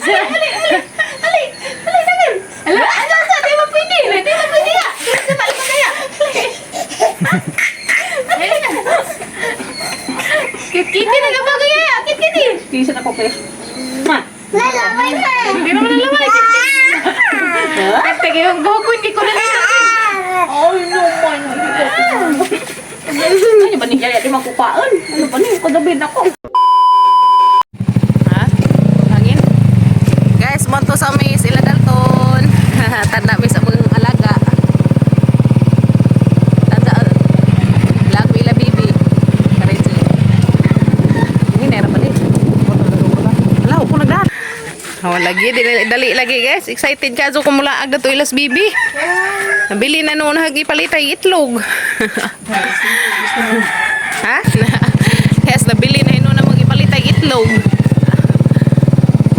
Ali, ali, ali. Ali, dagan. Ala, ala, ala, di ba pwede? Di ba pwede ya? Di ba pwede ya? Ali. Kit-kiti na kapag kaya. Kit-kiti. Kisa na ko kay. Ma. Lalaway na. Hindi naman lalaway. Teka, yung buhok ko hindi ko na Ay, no man. Ano ba ni Yaya di makukaan? Ano ba ni kagabi na ko? Ha? Hangin? Guys, monto sa mi sila Dalton. Tanda mi sa mga alaga. Tanda lag mi ila bibi. Karenzo. Ini nera pa din. Wala, ko nagdaan. Oh, lagi dali, dali lagi guys. Excited ka so kumula agad to ilas bibi. Nabili na noon hagi palit ay itlog. Ha? Yes, nabili na noon na magipalit ay itlog.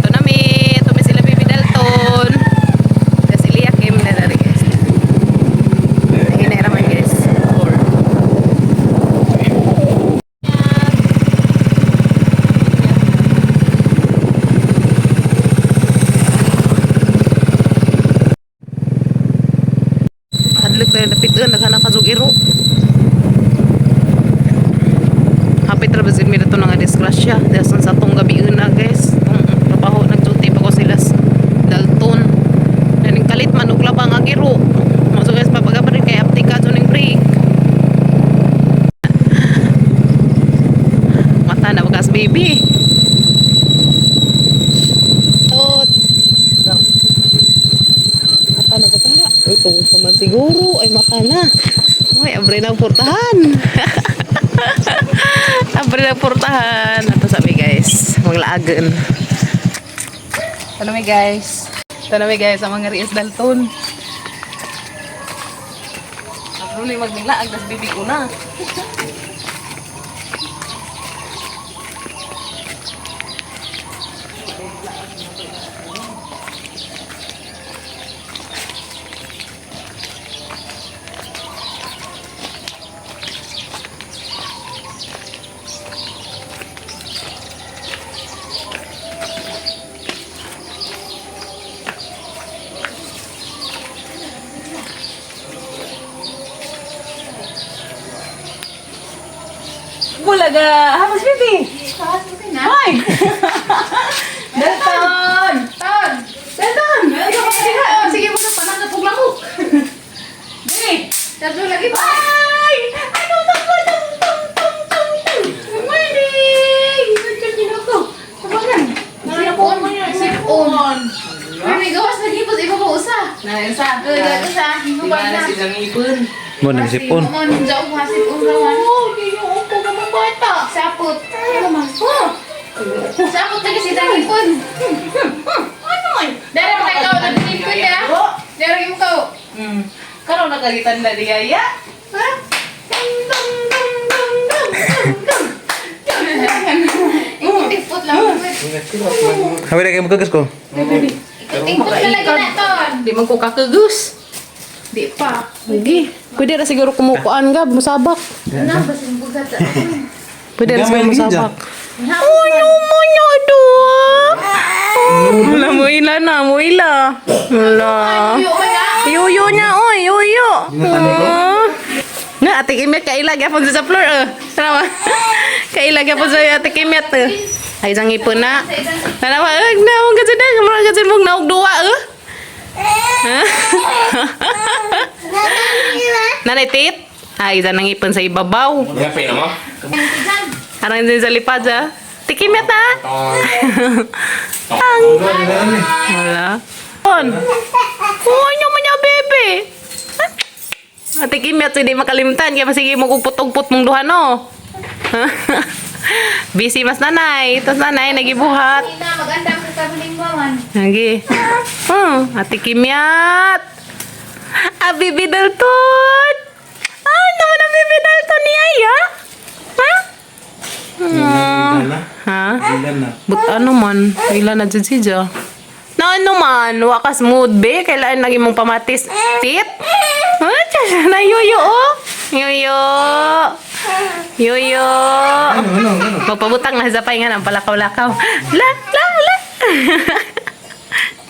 Ito na mi, ito mi sila Bibi Dalton. Kasi Lia Kim na dari guys. Hinera man guys. Or. Hadlok na dapit naghanap ka jug iro. Hapit ra bazin mi dato nga disgrasya. Dasan sa tong gabi una guys. Tong trabaho nag-duty pa ko sila sa Dalton. Naning kalit man og labang ang iro. Mo so guys papaga pa rin kay aptika jud ning break. Mata na bagas baby. Tot. Mata na baka. Ito pa man siguro ay mata na. Uy, abre na ang portahan. Abre na ang portahan. Ito sabi guys, maglaagan. Ito na guys. Ito na guys, ang mga Rias Dalton. Ang magnilaag, das bibig una. Bulaga, hapas bibi. Hoy. Dalton. Ton! Dalton. Sige mo sa panangga pug lamok. Dili. Tatlo lagi pa! Ay! Ano to ko? Tung tung tung tung tung. Good morning. Good morning ako. Tabangan. Sipon. Sipon. Uy, may gawas na gipos. Iba pa usa. Nainsa. Uy, usa. Hinuban na. Silang ipon. Mo nang sipon. Mon, jaw ha sipon rawan. Oh, ginoo ko ka mga bata. Sapot. Ano man? Oh. Sapot lagi si Dangipon. Ano man? Dara pa kayo na Dangipon ya. Dara mo kao. Karon nakagitan na di yaya. Ha? Ding dong dong dong dong dong dong. Ikot-ikot lang. Hawi ra kay magagas ko. Ikot-ikot na lagi na ton. Di man ko kakagus. Di pa. Lagi. Pwede ra siguro kumukuan gab, musabak. Na basin bugat. Pwede ra siguro Gamay lagi musabak. Ano mo na do? Wala mo ila na, mo ila. Wala. Yo na. Yuyo niya, oy, yuyo. Ah. Na, ate Kimet, kaila gyapon sa floor, eh. Tama. Kaila gyapon sa ate Kimet, eh. Ay, isang ipon na. Tanawa, eh, naong ka dyan, mura ka dyan mong naog duwa, eh. Ha? Nanay, tit? Ay, isang nangipon sa ibabaw. Ngapain mo? Arang din sa lipad, ah. Tikimit, ah. Ang. Wala. On. Uy, naman niya, bebe. Ate Kimyat, hindi makalimtan. Kaya masige mo ugpot-ugpot mong duha, no? Busy mas nanay. Tapos nanay, nagibuhat. Na maganda ka sa lingwa man. Lagi. Oh, Ate Kimyat. Ah, Bibi Dalton. Ah, naman ang Bibi Dalton ni Aya. Ha? Ha? But ano man, ila na dyan siya. Na ano man, wakas mood be, kailan lagi mong pamatis. Tit? Ah, tiyan na yoyo oh. Yoyo. Yoyo. Magpabutang na sa pahinga ng palakaw-lakaw. La, la, la.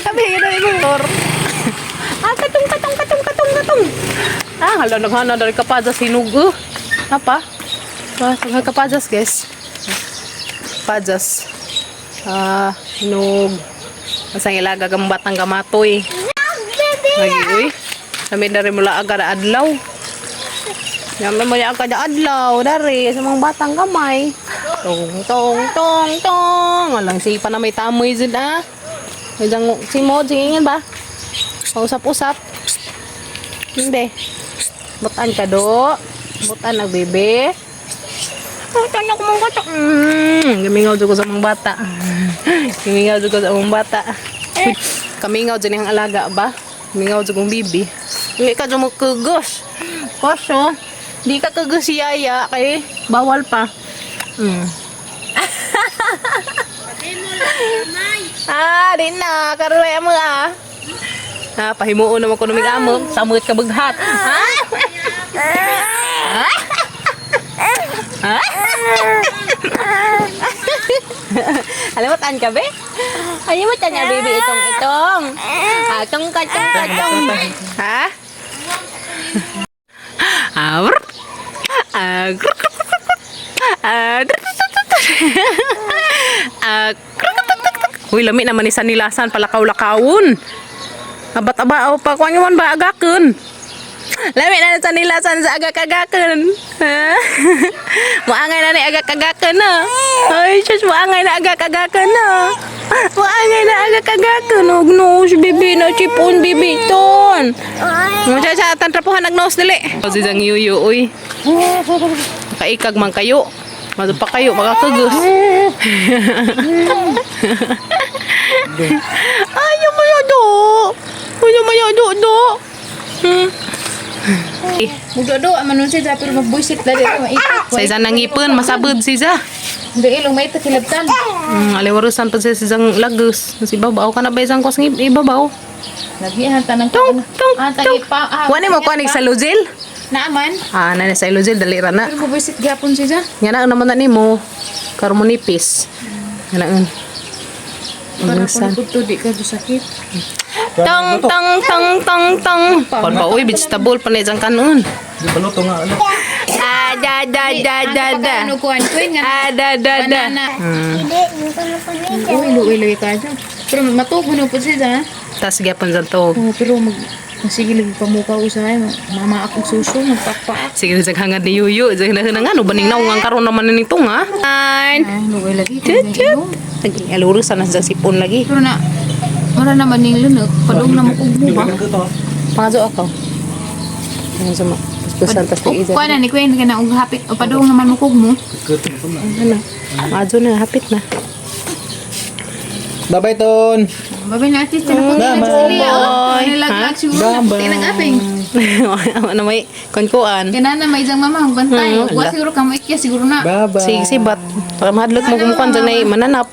Sabi na motor. Ah, katong katong katong katong katong. Ah, hala naghana dari kapajas hinog. Oh. Apa? Ah, daghan kapajas, guys. Pajas. Ah, hinog. Masang ilaga gambat ang gamatoy. Lagi uy. Kami dari mula agad adlaw. Yaman mo niya agad adlaw dari sa mga batang kamay. Tong tong tong tong. Walang sipa na may tamoy zid ah. May dang si mo singin ba? Pausap-usap. Hindi. Butan ka do. Butan ang bebe. Butan ako mga bata. Gamingaw jud ko sa mga bata. Gamingaw jud ko sa mga bata. Kamingaw dyan ang alaga ba? Mingaw jud kong bibi. Hindi ka dyan magkugos. Kaso, di ka kugos si Yaya kay bawal pa. Ah, di na. Karoy mo ah. Ah, pahimuon naman ko numig amo. Samot ka bughat. Ha? Ha? Ha? Alam mo, tan ka be? Alam mo, tan na baby itong itong. Ah, tong ka, tong ka, tong. Ha? Ah, brr. Ah, grr, grr, grr, grr. Ah, drr, drr, drr, drr. Ah, grr, grr, grr, grr. Uy, lami naman ni sanilasan palakaw-lakawon. Abat-abao pa kuan man ba agakon. Lami na sa nilasan sa agak-agakan. Ha? Muangay na ni agak-agakan na. Ay, sus, muangay na agak-agakan na. Muangay na agak-agakan. Og nose, bibi na chipon, bibi ton. Mo siya sa tantrapuhan nagnos dili. Kasi sang yuyo, uy. Kaikag man kayo. Mazo pa kayo, makakagos. Ayaw mo yun, do. Ayaw mo yun, do, do. Mugdo man nun siya pero magbuisit dali maipit. Sa isa nangipon, masabod siya. Hindi ilong may takilabtan. Aliwarusan pa siya siyang lagos. Mas ibabaw ka na ba isang kos ng ibabaw? Lagi han tanang Tong, tong, Ah, tong. ipa. Ah, Kuha mo, kuha sa luzil? Naaman. Ah, na sa luzil, dali ra na. Pero magbuisit gyapon siya. Nga na naman na nimo. Karon mo nipis. Nga na Para Minsan. kung di ka do sakit. Tang, tang, tang, tang, tang. Pan pa, uy, vegetable pa na isang kanon. Di baluto nga ano. Ah, da, da, da, da, da. Ano kuan kuan nga. Ah, da, da, da. Banana. Hindi, yung kuno ko nito. Uy, luoy luoy ka dyan. Pero matuog mo po siya. Tas gyapon sa to. Oh, pero mag sige lagi pamuka usahay mama akong suso magpakpaak. Sige sa hangad ni Yuyu, sa na nga no baning naungang karon naman nito nga. Ay, Ay, luoy lagi. Tut, tut. Alurusan na sa sipon lagi. Pero na wala naman ning lunok, padung na mo kog mo ba? Ito. Pangazo ako. Ano sa mo? Puspusan tas Oh, nag-isa. kuan na ni Queen kana og hapit o padung naman mo kog mo. Ano? Pangazo na, hapit na. Bye-bye, Ton. Babay na atis na po na sa liya. Oh, nilaglag siguro na puti nang aping. Ano may konkuan. Kana na may isang mama ang bantay. Wa Ala. siguro ka maikya siguro na. Bye-bye. Sige, sibat. Para mahadlok mo kumukuan dyan ay mananap.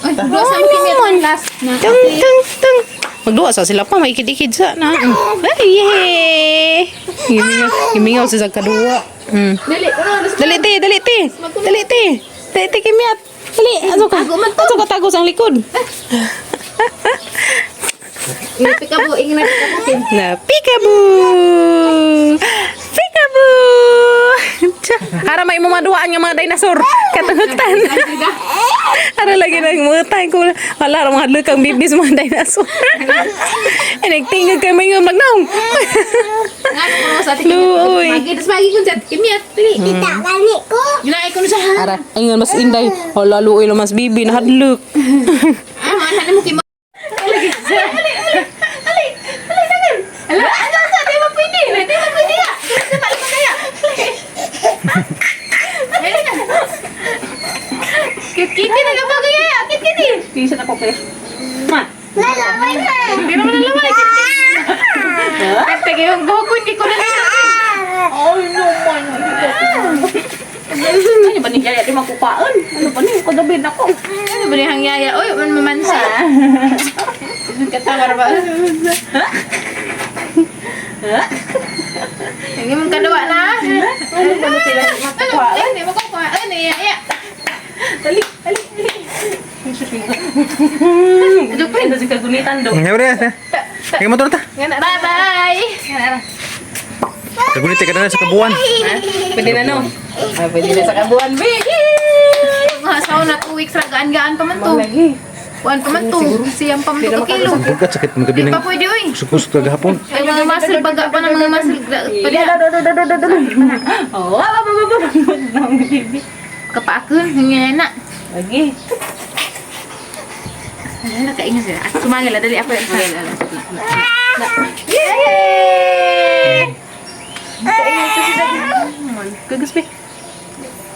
Oy, duwa sa akin last na. Tung, tung, tung. Magduwa sa sila pa, maikid-ikid sa na. Ay, yay! Gimingaw, gimingaw sa kaduwa. Dali, ano, Dali, ti, dali, ti. Dali, ti. Dali, ti, kimiat. Dali, aso ka. Aso ka tago sa likod. Ingat ka po, ingat ka po. Na, peekaboo! Peekaboo! Tsa, Ara may mamaduaan nga mga dinosaur. Katungtan. Ara lagi nang mutay ko. Wala ra mga lukang bibis mga dinosaur. Ay nagtingog kay may magnaong. Nga ko sa atin. Luoy. Magi, tas magi kun sa kimiat. Dali. Kita gani ko. Ginaay ko na sa Ara, ingon mas inday. Wala luoy lo mas bibi nahadlok. Ah, man mo kay Ali, ali, ali. Ali, ali, ali. Ala, ala, di ba pwede? Di ba pwede ya? Di ba kaya? Kit-kiti na ka ba kaya? Kit-kiti. Kisa na ko kay. Ma. Lalaway na. Hindi naman nalaway. Kit-kiti. Yung buhok ko, hindi ko na Ay no man. Ano ba ni yaya di makupaon? Ano ba ni kagabi na ko? Ano ba ni hangyaya? Uy, man mamansa. Katawar ba? Hindi mong kadawa na. Ano ba ni sila makupaon? Ano, hindi mo kukuha. Ano, iya, iya. Dali, dali, dali. Ito si kagunitan do. Nga bre. Kaya motor ta. Bye-bye! Kagunit ka na sa kabuan. Pwede na no? Ay, pwede na sa kabuan, be. Mga asawa na 2 weeks ra gaan-gaan pa man to. Lagi. Kuan pa man to. Siyam pa man to ka kilo. Bugat sakit mga gabi Di ng pa pwede oy. kuskus kagahapon. Ay mga muscle baga pa ng mga muscle. Pwede na. Oh, ah, ba, ba, ba, ba. Baby. Kapaakon, hingi na. Lagi. Ano na kainga sila. At sumangil, dali ako. Yay! Kagas, be.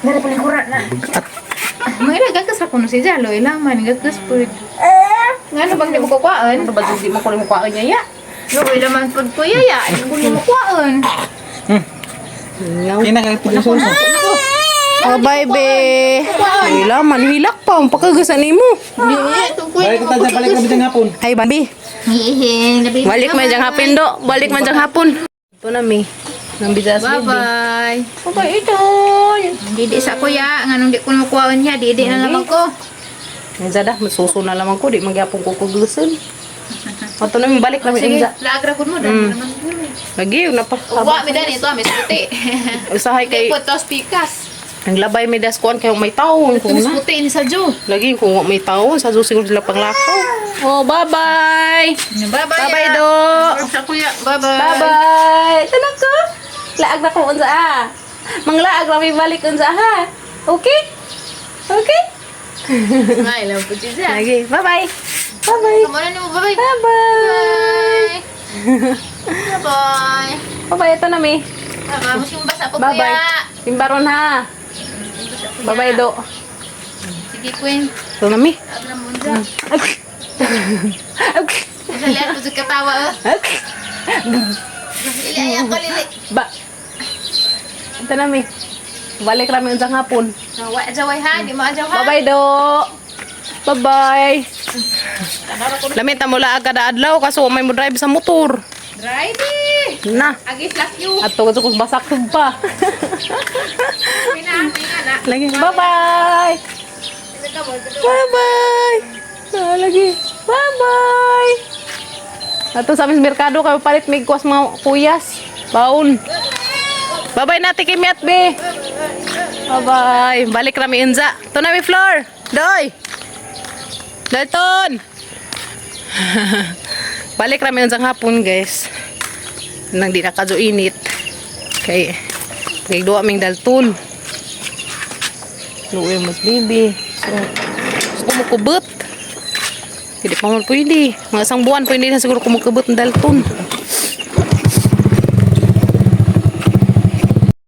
Bugat. Mga ila gagas ako no si Jalo, ila man gagas pud. Ngano bang di mo kukuhaan? Ano ba di mo ko rin mukhaan niya ya? No, ila man pud kuya ya, ano ko mo kukuhaan? Kina kay pud. Oh, bye, be. Hila man, hilak pa. Ang pakagasan nimo. Balik ta dyan, balik kami dyan hapon. Ay, babi. Hihin, Balik man diyang hapon, do. Balik man diyang hapon. Ito na, mi. Nang bidas, Bye bye. Bye, ito. Didi sa kuya, nganong di ko makuhaan niya, didi na naman ko. Zada, masuso na lamang ko. Di magyapong ko kugusan. Ato na, mi. Balik na, mi. Sige, Inza. laagra ko mo dali naman. Lagi, na pa. Uwa mi dani ito, mi puti. Usahay Kay kay... po tos pikas. Ang labay may daskuan kayo may taon. Kung Tumis na. puti ni sa Jo. Lagi, kung may taon, sa siguro sila panglakaw. Oh, bye-bye. Bye bye. Bye-bye, do. Sa kuya, bye bye. Bye-bye. Tanak ko. Laag na ko unsa ah. Manglaag ra may balik unsa ha. Okay? Okay? Ay, lang po siya. Lagi. Bye-bye. Bye-bye. Kamu na mo, bye bye. Bye-bye. Bye bye. Bye-bye ito na mi. Bye bye. Mas yung basa po Bye-bye. kuya. Timbaron ha. Bye-bye do. Sige, Queen. Ito na mi. Agra mo dyan. Dali ako sa katawa. Oh. Lili, ay ako, lili. Ba. Ito na mi. Balik rami unsang hapon. Wa, ajaway ha. Di mo ajaw ha. Bye-bye do. Bye-bye. Lamit na mula agad adlaw kaso may mo drive sa motor. Drive. Na. Agis last you. Ato ko kung basak pa. Pina, pina na. Lagi. Bye-bye. Bye-bye. Ah, lagi. Bye-bye. Ato sa amin sa merkado kayo palit may kuwas mga kuyas. Baon. Bye-bye na Ate be. Bye-bye. Balik rami inza. Ito na mi floor. Doy. Dalton. Balik rami inza hapon, guys. Nang di na kadyo init. Kay kay duwa ming dalton. Luwi mas baby. So, so kumukubot. Hindi pa man pwede. Mga isang buwan pwede na siguro kumukubot ng dalton.